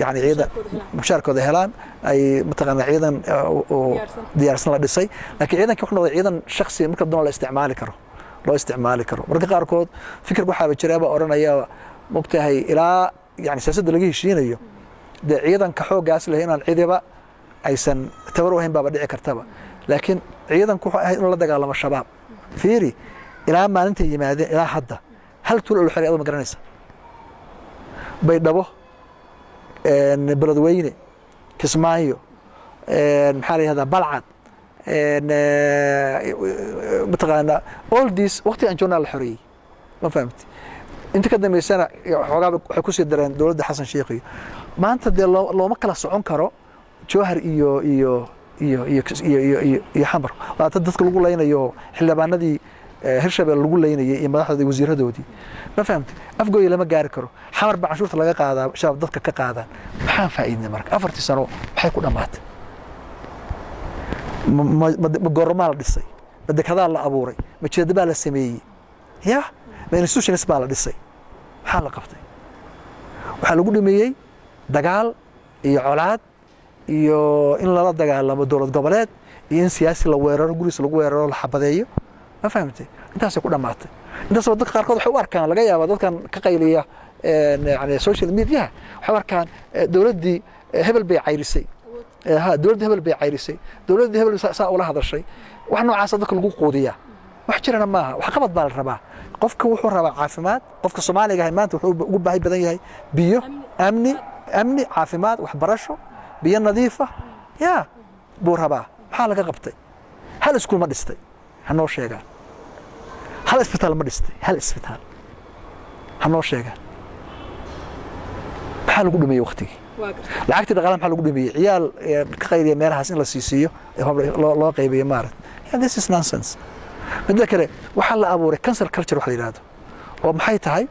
yani ciidan mushaarkooda helaan, ay mataqaana ciidan oo diyaarsan la dhisay. Laakiin ciidanka wuxuu noqday ciidan shakhsi marka doon la isticmaali karo, loo isticmaali karo. Marka qaarkood fikirka waxaaba jiraaba odhanaya, mogtahay, ilaa yani siyaasadda laga heshiinayo, dee ciidanka xooggaas leh inaan cidiba aysan tabar u ahayn baaba dhici kartaba. Laakiin ciidanku wuxuu ahayd inuu la dagaalamo Shabaab. Fiiri, ilaa maalintay yimaadeen ilaa hadda hal tuul oo la xiray adoo ma garanaysa? Baydhabo, Beledweyne, Kismaayo, maxaa la yihahdaa, Balcad, mataqaanaa, all this waqti aan joognaa la xoreeyey, ma fahamti? Inta ka dambeysana xoogaa waxay kusii dareen dowladda Xasan Sheikh. Iyo maanta dee looma kala socon karo Jowhar iyo Xamar. Waa dad dadka lagu laynayo, xildhibaanadii Hirshabelle lagu laynayay iyo madaxdoodii, wasiiradoodii, ma fahamti? Afgooya lama gaari karo. Xamar baa canshuurta laga qaadaa, Shabaab dadka ka qaadaan. Maxaan faa'iidnay marka? 4-tii sano maxay ku dhammaatay? Ma goormaa la dhisay? Ma dekadaa la abuuray? Ma jeeda baa la sameeyey? Ya ma institutions baa la dhisay? Maxaa la qabtay? Waxaa lagu dhameeyey dagaal iyo colaad iyo in lala dagaalamo dowlad goboleed iyo in siyaasi la weeraro, gurigiisa lagu weeraro, la xabadeeyo, ma fahamtay? Intaasay ku dhammaatay. Intaasoo dadka qaarkood waxay u arkaan, laga yaaba dadkan ka qayliya yani social mediaha, waxay u arkaan dowladdii hebel bay cayrisay, ha, dowladdii hebel bay cayrisay, dowladdii hebel saa ula hadashay. Wax noocaasa dadka lagu quudiyaa, wax jirana maaha. Wax qabad baa la rabaa. Qofka wuxuu rabaa caafimaad. Qofka Soomaaliga ahay maanta wuxuu ugu baahi badan yahay biyo, amni, caafimaad, waxbarasho, biyo nadiifa ya buu rabaa. Maxaa laga qabtay? Hal iskuul ma dhistay? Ha noo sheegaan. Hal isbitaal ma dhistay? Hal isbitaal ha noo sheegaan. Maxaa lagu dhameeyey waktigii? Lacagtii dhaqaalaha maxaa lagu dhameeyey? Ciyaal ka qayliya meelahaas in la siisiiyo, loo qaybiyo, maarat. This is nonsense. Midda kale, waxaa la abuuray cancel culture wax la yidhahdo, oo maxay tahay,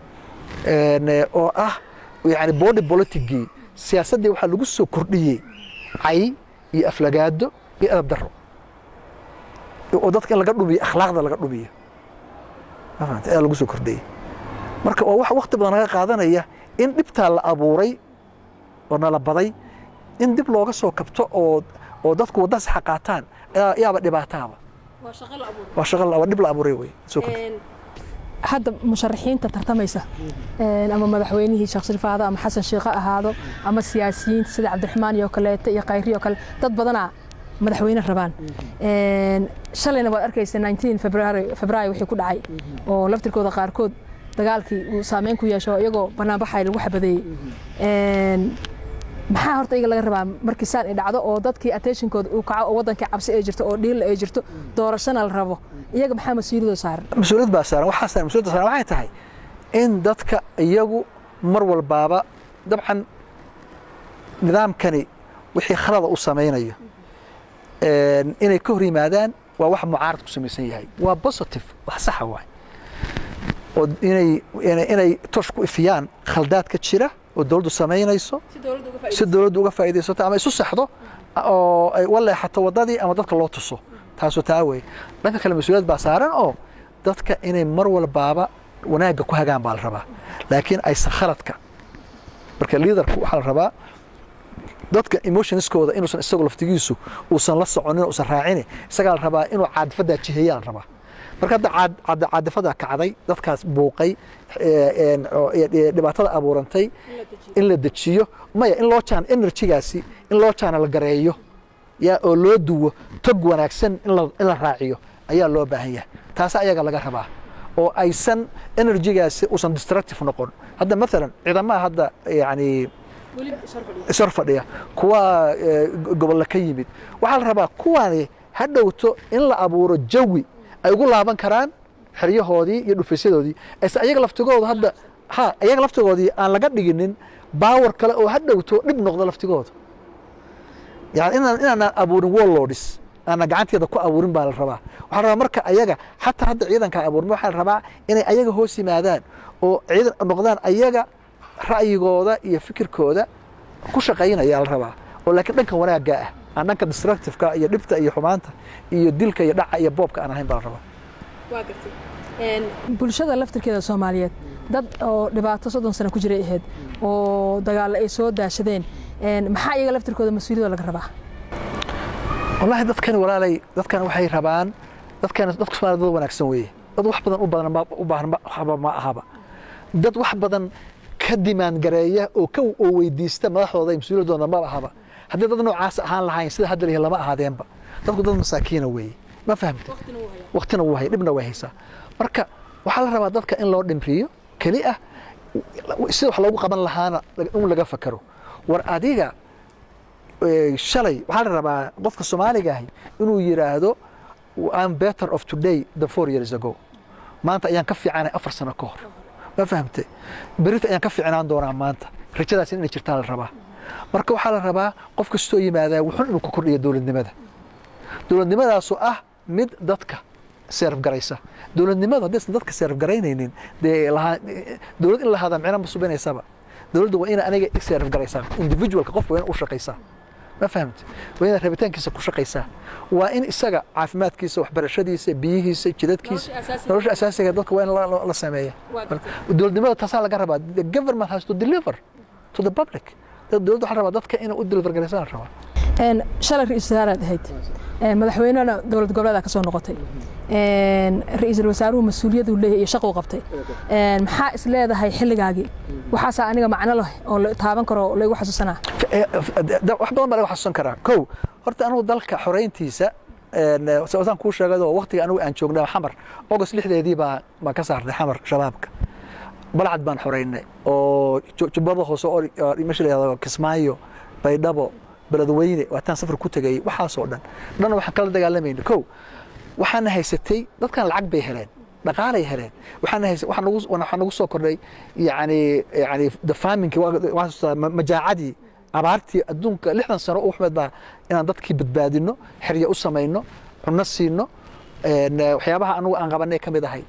oo ah yani body politicgii, siyaasaddii waxaa lagu soo kordhiyey cay iyo aflagaado iyo edab darro, oo dadka in laga dhumiyo, akhlaaqda laga dhumiyo, ma fahamtay, ayaa lagu soo kordhiyey. Marka waa wax waqti badan laga qaadanaya in dhibtaa la abuuray oo nala baday in dib looga soo kabto oo dadku wadda saxa qaataan yaaba dhibaataaba. Waa shaqo, waa dhib la abuuray wey soo kordhi. Hadda musharaxiinta tartamaysa, ama madaxweynihii Sheekh Shariif ahaado ama Xasan Sheekh ha ahaado ama siyaasiyiinta sida Cabdiraxmaan iyo kaleete iyo Khayri oo kale, dad badanaa madaxweyne rabaan. Shalayna waad arkaysa 19 February wixii ku dhacay, oo laftirkooda qaarkood dagaalkii uu saameyn ku yeesho, iyagoo banaanbaxay lagu xabadeeyey. Maxaa horta iyaga laga rabaa markii saan ay dhacdo oo dadkii attentionkooda uu kaco oo wadankii cabsi ay jirto oo dhiilla ay jirto, doorashana la rabo? Iyaga maxaa mas-uuliyadoo saaran? Mas-uuliyad baa saaran. Waxaa saaran, mas-uuliyadda saaran waxay tahay in dadka iyagu mar walbaaba, dabcan, nidaamkani wixii khalada u samaynayo inay ka hor yimaadaan. Waa wax mucaarad ku samaysan yahay, waa positive, wax saxa waay, oo inay toosh ku ifiyaan khaldaadka jira oo dowladdu samaynayso si dowladdu uga faa'iidaysato ama isu saxdo oo ay uga leexato waddadii ama dadka loo tuso. Taasu taa wey. Dhanka kale mas-uuliyad baa saaran oo dadka inay mar walbaaba wanaagga ku hagaan baa la rabaa, laakiin aysan khaladka. Marka leaderku waxaa la rabaa dadka emotionskooda inuusan isagu laftigiisu uusan la soconin, uusan raacin. Isagaa la rabaa inuu caadifadaa jiheeyaa la rabaa. Marka hadda caadifadaa kacday, dadkaas buuqay, dhibaatada abuurantay, in la dejiyo maya, in loo jaan energygaasi, in loo channel gareeyo yaa oo loo duwo tog wanaagsan, in la raaciyo ayaa loo baahan yahay. Taasa ayaga laga rabaa oo aysan energygaasi uusan destructive noqon. Hadda maalan ciidamaha hadda yani ishor fadhiya, kuwa gobolla ka yimid, waxaa la rabaa kuwani ha dhowto in la abuuro jawi ay ugu laaban karaan xeryahoodii iyo dhufaysyadoodii, ayse ayaga laftigooda hadda ha ayaga laftigoodii aan laga dhiginin power kale oo ha dhowto dhib noqdo laftigooda. Yani inaanaan abuurin warlords, aanan gacanteeda ku abuurin baa la rabaa. Waxaa la rabaa marka ayaga xataa hadda ciidanka abuurin, waxaa la rabaa inay ayaga hoos yimaadaan oo ciidan noqdaan, ayaga ra'yigooda iyo fikirkooda ku shaqaynaya la rabaa, oo laakiin dhanka wanaagga ah, aan dhanka destructive-ka iyo dhibta iyo xumaanta iyo dilka iyo dhaca iyo boobka aan ahayn baa la rabaa. Bulshada laftirkeeda Soomaaliyeed dad oo dhibaato 30 sano ku jiray ahayd oo dagaalo ay soo daashadeen. Maxaa iyaga laftirkooda mas-uuliyadoo laga rabaa? Wallahi dadkani, walaalay, dadkan waxay rabaan, dadkan, dadka Soomaalida dad wanaagsan weeye. Dad wax badan u badan u baahan waxba ma ahaba. Dad wax badan ka demand gareeya oo ka oo weydiista madaxdooda iyo mas-uuliyaddooda ma ahaba. Haddii dad noocaas ahaan lahayn, sida hadda lihi lama ahaadeenba. Dadku dad masaakiina weeye, ma fahamte? Waqtina wuu haya, dhibna way haysaa. Marka waxaa la rabaa dadka in loo dhimriyo keli ah, sida wax loogu qaban lahaana in laga fakaro. War adiga shalay, waxaa la rabaa qofka Soomaaliga ahi inuu yidhaahdo, "I'm better off today than 4 years ago." Maanta ayaan ka fiicanay 4 sano ka hor, ma fahamte? Berita ayaan ka fiicnaan doonaa maanta. Rajadaas inay jirtaa la rabaa. Marka waxaa la rabaa qof kastoo yimaadaa wuxun inuu ku kordhiyo dowladnimada, dowladnimadaasoo ah mid dadka serve garaysa. Dowladnimadu haddaysan dadka serve garaynaynin, dee lahaa dowlad in lahaada micno ma subinaysaba. Dowladdu waa ina aniga serve garaysaa, individualka, qofka waa in u shaqaysaa, ma fahamte? Waa inaad rabitaankiisa ku shaqaysaa. Waa in isaga caafimaadkiisa, waxbarashadiisa, biyihiisa, jidadkiisa, nolosha asaasiga dadka waa in la sameeya. Dowladnimada taasaa laga rabaa. The government has to deliver to the public. Dowladda waxaa rabaa dadka inay u deliver garaysaa la rabaa. Shalay ra-iisul wasaaraad ahayd, madaxweynena dowlad goboleeda ka soo noqotay. Ra-iisul wasaaruhu mas-uuliyadu leeyahay iyo shaquu qabtay. Maxaa is leedahay xilligaagii waxaasaa aniga macno leh oo la taaban karo oo laygu xasuusanaa? Wax badan baa laga xasuusan karaa. Kow, horta anigu dalka xoreyntiisa saan kuu sheegay, waqtiga anigu aan joognay Xamar, August 6deedii baan ka saarnay Xamar Shabaabka. Balcad baan xoreynay oo Jubbada Hoose oo meesha la yihahdo Kismaayo, Baydhabo, Beledweyne waataan safar ku tegay. Waxaasoo dhan waxaan kala dagaalamayna. Kow, waxaana haysatay dadkan lacag bay heleen, dhaqaalay heleen. Waxaana haysa waxaa nagu soo kordhay yani the famine, majaacadii, abaartii adduunka 60 sano u xumeed baa inaan dadkii badbaadino, xeryo u samayno, cunno siino. Waxyaabaha anugu aan qabanay ka mid ahayd,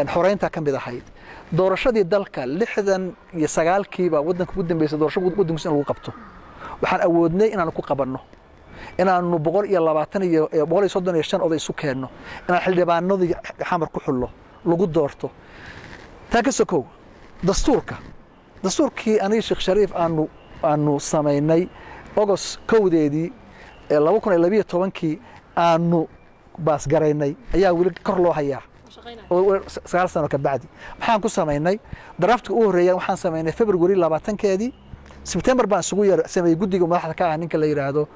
xoreynta ka mid ahayd, doorashadii dalka 69-kiiba waddanka ugu dambeysay doorasho waddankiisa in lagu qabto. Waxaan awoodnay inaanu ku qabanno, inaanu 120 iyo 135 oday isu keenno, inaan xildhibaanadii Xamar ku xullo, lagu doorto. Taa ka sokow, dastuurka, dastuurkii aniga Sheekh Shariif aanu samaynay August 1deedii 2012-kii aanu pass garaynay ayaa weli kor loo hayaa oo 9 sano ka bacdi. Maxaan ku samaynay? Draftka u horreeya waxaan samaynay February 20-keedii. September baan isugu yar sameeyey guddiga madaxda ka ah ninka la yidhaahdo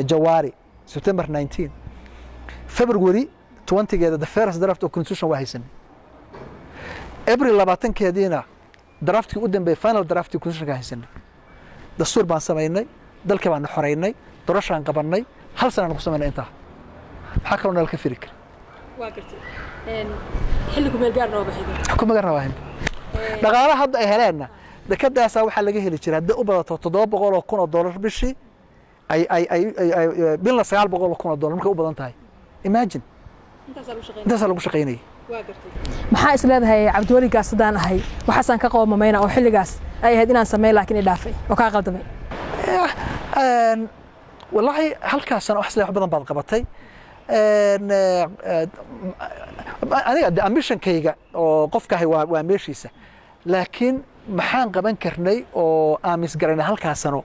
Jawaari, September 19. February 20-geeda the first draft of constitution waa haysanay. April 20-keediina draftkii u dambeeyey, final draftkii constitutionka haysanay. Dastuur baan samaynay, dalkii baan xoreynay, doorashaan qabannay, hal sanaan ku samaynay. Intaa maxaa kaloo nala ka firi kara? Waa gartay, xilli ku meel gaarna waa baxay. Kuma gaarna waa dhaqaalaha hadda ay heleenna. Dekadaasaa waxaa laga heli jiray hadday u badato $700,000 bishii, ay bilna $900,000 markay u badan tahay. Imagine, intaasaa lagu shaqaynayay. Maxaa is leedahay, Cabdiweli Gaas haddaan ahay, waxaasaan ka qoomamayna oo xilligaas ay ahayd inaan sameyn laakiin i dhaafay oo kaa qaldamay? Wallaahi halkaasana wax badan baad qabatay. Aniga de ambitionkayga oo qofkahay waa meeshiisa, laakiin maxaan qaban karnay oo aamis garanay halkaa sano?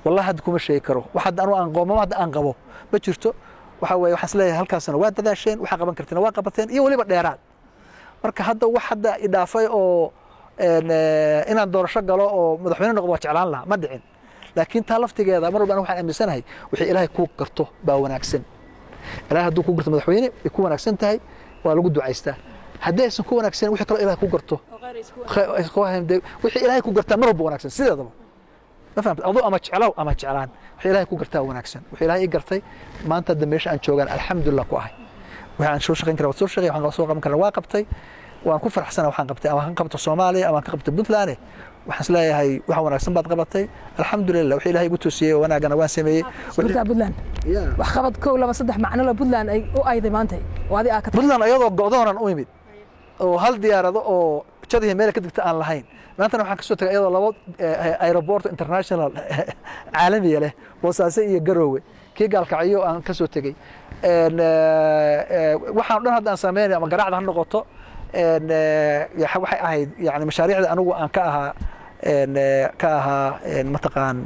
Wallahi hadda kuma sheegi karo. Wax hadda anu aan qoomamo hadda aan qabo ma jirto. Waxa weeye, waxaan isleeyahay halkaa sano waa dadaasheen, waxaa qaban karteen waa qabateen iyo weliba dheeraad. Marka hadda wax hadda i dhaafay oo inaan doorasho galo oo madaxweyne noqdo waa jeclaan lahaa, ma dhicin. Laakiin taa laftigeeda mar walba anigu waxaan aaminsanahay wixii Ilaahay kuu garto baa wanaagsan. Ilaahay hadduu kuu garto madaxweyne ay ku wanaagsan tahay, waa lagu ducaystaa. Haddii aysan ku wanaagsan, wixii kaloo Ilaahay ku garto, wixii Ilaahay ku gartaa mar walba wanaagsan sideedaba. Ma fahamta? Adoo ama jeclow ama jeclaan, wixii Ilaahay ku gartaa wanaagsan. Wixii Ilaahay ii gartay, maanta hadda meesha aan joogaan alxamdulillah ku ahay. Waxaan soo shaqayn karaa waa soo shaqeey, waxaan soo qaban karaa waa qabtay, waan ku faraxsana waxaan qabtay, ama kan qabto Soomaaliya ama ka qabto Puntland. Waxaan isleeyahay wax wanaagsan baad qabatay, alxamdulillah. Wixii Ilaahay igu toosiyey oo wanaagana waan sameeyey. Burtaa Puntland wax qabad kow, laba, saddex macno la Puntland ay u ayday maanta oo adi aa ka Puntland ayadoo go'doonan u imid oo hal diyaarado oo jadihii meel ka degta aan lahayn, maantana waxaan kasoo tagay iyadoo labo aeroport international caalamiya leh, Boosaaso iyo Garoowe, kii Gaalkacyo aan kasoo tegey. Waxaan o dhan hadda aan sameynaya, ama Garaacda ha noqoto, waxay ahayd yani mashaariicda anigu aan ka ahaa mataqaan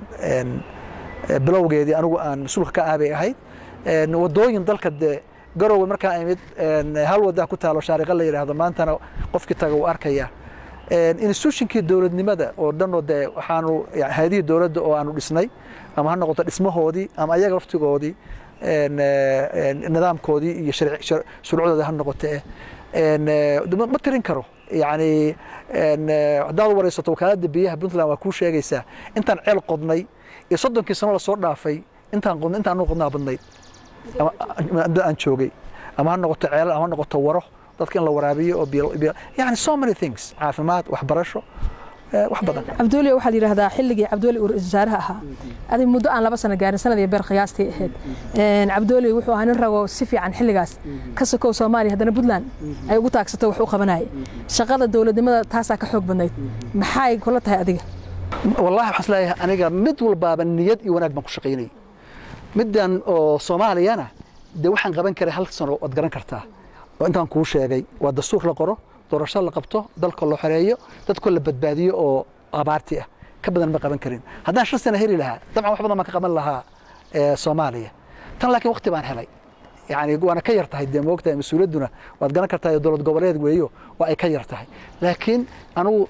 bilowgeedii anigu aan mas-uulka ka ah bay ahayd. Wadooyin dalka dee Garowe markaa imid hal wadaa ku taalo, Shaariqa la yidhaahdo, maantana qofkii taga uu arkaya. Institutionkii dowladnimada oo dhan oo dee waxaanu hayadihii dowladda oo aanu dhisnay, ama ha noqoto dhismahoodii ama ayaga laftigoodii nidaamkoodii iyo shuruucdoodii ha noqote, ma tirin karo. Yani haddaad wareysato Wakaaladda Biyaha Puntland, waa kuu sheegaysaa intaan ceel qodnay iyo 30kii sano lasoo dhaafay intaan qodnay, intaan qodnaa badnayd aan joogay, ama ha noqoto ceelal ama ha noqoto waro dadka in la waraabiyo oo biyo, yani so many things, caafimaad, waxbarasho, wax badan. Cabdiweli, waxaa la yidhaahdaa xilligii Cabdiweli uu ra-iisul wasaaraha ahaa, adi muddo aan 2 sano gaarin, sanad iyo beer qiyaastii ahayd, Cabdiweli wuxuu ahaa nin rago si fiican xilligaas ka sokow Soomaaliya haddana Puntland ay ugu taagsato wax u qabanayay. Shaqada dowladnimada taasaa ka xoog badnayd. Maxay kula tahay adiga? Wallahi waxaan isleeyahay aniga mid walbaaba niyad iyo wanaag baan ku shaqaynayay. Middan oo Soomaaliyana dee waxaan qaban karay hal sano waad garan kartaa oo intaan kuu sheegay waa dastuur la qoro, doorasho la qabto, dalka loo xoreeyo, dadka la badbaadiyo oo abaarti ah. Ka badan ma qaban karin. Haddaan 5 sano heli lahaa, dabcan wax badan baan ka qaban lahaa Soomaaliya tan, laakiin waqti baan helay yani waana ka yar tahay dee, moogtahay, mas-uuliyadduna waad garan kartaa, dowlad goboleed weeyo, waa ay ka yar tahay. Laakiin anugu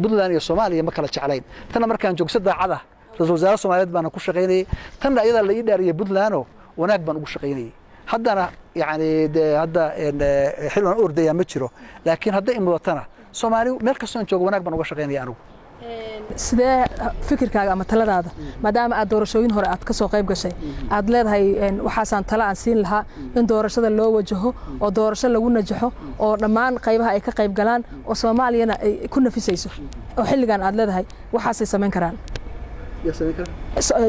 Puntland iyo Soomaaliya ma kala jeclayn. Tanna markaan joogso daacada ra-iisul wasaare Soomaaliyeed baana ku shaqaynayay, tanna ayadaa la ii dhaariyay Puntlandoo wanaag baan ugu shaqaynayay. Haddana yani dee hadda xil aan u ordayaa ma jiro, laakiin hadday imudatana Soomaali meel kastoo aan joogo wanaag baan uga shaqaynaya anigu. Sidee fikirkaaga ama taladaada, maadaama aad doorashooyin hore aad ka soo qayb gashay, aad leedahay waxaasaan talo aan siin lahaa in doorashada loo wajaho oo doorasho lagu najaxo oo dhammaan qaybaha ay ka qayb galaan oo Soomaaliyana ay ku nafisayso, oo xilligan aad leedahay waxaasay samayn karaan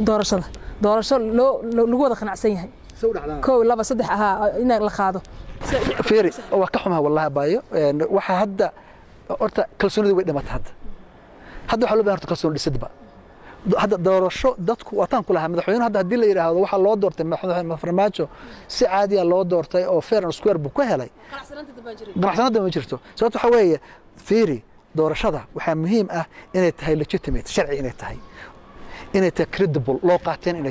doorashada, doorasho loo lagu wada qanacsan yahay, kow, laba, saddex ahaa in la qaado? Fiiri, waa ka xumaha wallahi abaayo. Waxaa hadda horta kalsoonida way dhimatay. Hadda waxaa loo baahan horta kalsooni dhisidba. Hadda doorasho dadku waataan ku lahaa madaxweyne hadda haddii la yidhaahdo waxaa loo doortay madaxweyne Farmaajo si caadiya loo doortay oo fair and square buu ku helay, qanacsanaanta ma jirto. Sababto waxaa weeye, fiiri, doorashada waxaa muhiim ah inay tahay legitimate, sharci inay tahay, inay tahay credible, loo qaateen inay